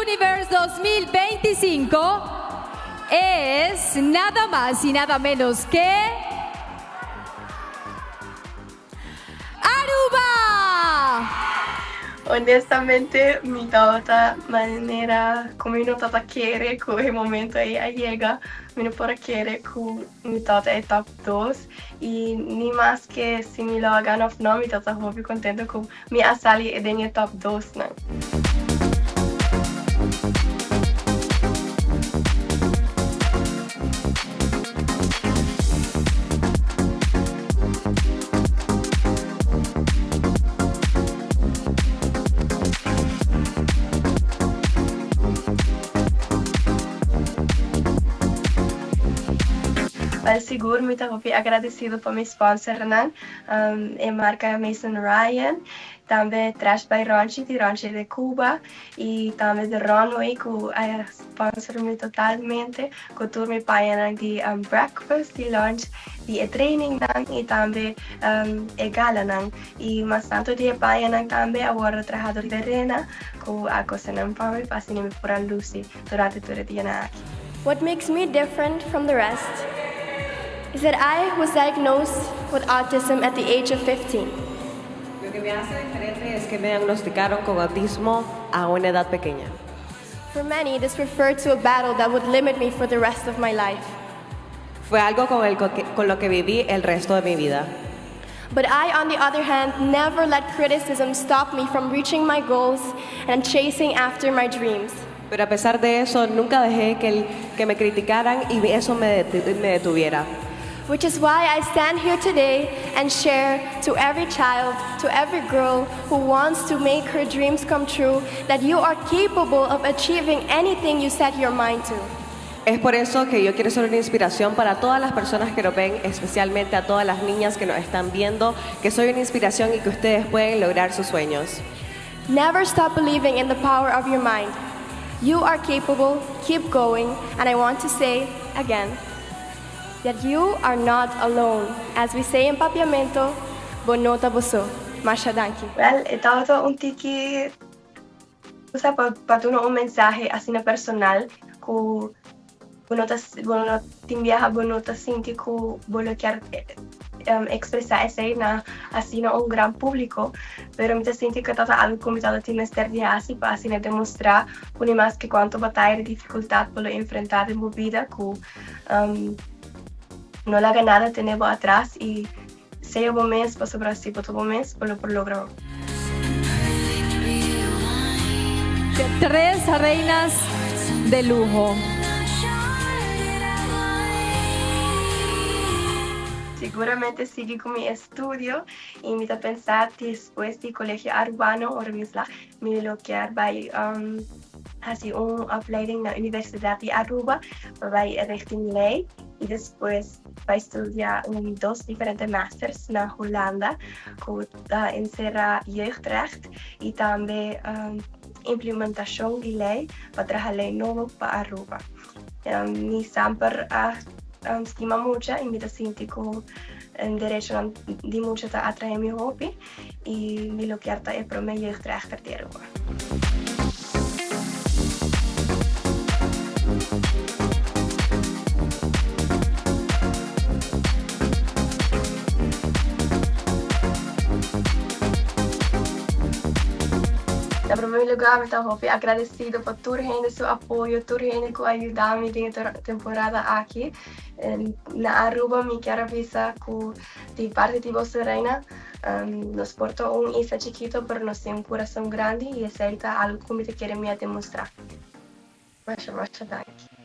Universe 2025 es nada más y nada menos que Aruba! Honestamente mi tabata manera cu mi no tabata kere cu e momento ey a yega, mi no por a kere cu mi tabata e top dos y ni maske si mi lo a gana of no mi tabata hopi contento cu Mi a sali den e top dosnan. Wel sigur mi ta hopi agradecido pa mi sponsornan. E marka Mason Ryan, tambe Trash by Ronchi di Ronchi de Cuba y tambe The Runway cu a sponsor mi totalmente cu tur mi pañanan di breakfast, di lunch, di e trainingnan y tambe e galanan. Y mas tanto di e pañanan tambe a wordo traha door Verena cu a cose nan pa mi pa asina mi por a luci durante tur e dianan aki. What makes me different from the rest is that I was diagnosed with autism at the age of 15. Lo que me hace diferente es que me diagnosticaron con autismo a una edad pequeña. For many, this referred to a battle that would limit me for the rest of my life. Fue algo con, el, con lo que viví el resto de mi vida. But I, on the other hand, never let criticism stop me from reaching my goals and chasing after my dreams. Pero a pesar de eso, nunca dejé que, el, que me criticaran y eso me, me detuviera. Which is why I stand here today and share to every child, to every girl who wants to make her dreams come true, that you are capable of achieving anything you set your mind to. Es por eso que yo quiero ser una inspiración para todas las personas que nos ven, especialmente a todas las niñas que nos están viendo, que soy una inspiración y que ustedes pueden lograr sus sueños. Never stop believing in the power of your mind. You are capable, keep going, and I want to say again that you are not alone. As we say in Papiamento, bo no ta bo so. Masha danki. Wel, e tabata un tiki, sa, pa pa duna un mensahe asina personal ku bo no ta bo no tin biaha bo no ta sinti ku bo lo kier ekspresá esei na asina un gran públiko, pero mi ta sinti ku tabata algu ku mi tabata tin mester di hasi pa asina demostrá ku ni maske kuantu bataya di difikultat bo lo enfrentá den bo bida ku no laga nada tene bo atras i sea bo mes pasobra si bo ta bo mes bo lo por logra. Tres reinas de luho. Siguramente sigui cu mi estudio y mi ta pensa despues di Colegio Arubano ora mi sla mi lo kier bay haci un opleiding na Universidad di Aruba pa bay richting ley y despues Bai studia un dos diferente masters na Hulanda ku ta enserá jeugdrecht i tambe implementashon di lei pa traha lei nobo pa Aruba. Mi semper a stima mucha i mi ta sinti ku derechonan di mucha ta atraé mi hopi i mi lo kier ta e promé jeugdrechter di Aruba. Na promé lugá mi ta hopi agradesido pa tur hende su apoyo, tur hende ku a yuda mi den e temporada aki. Na Aruba mi kier a bisa ku di parti di boso reina nos por ta un isla chikito pero nos tin un kurason grandi i esei ta algu ku mi ta kere mi a demostrá. Masha masha danki.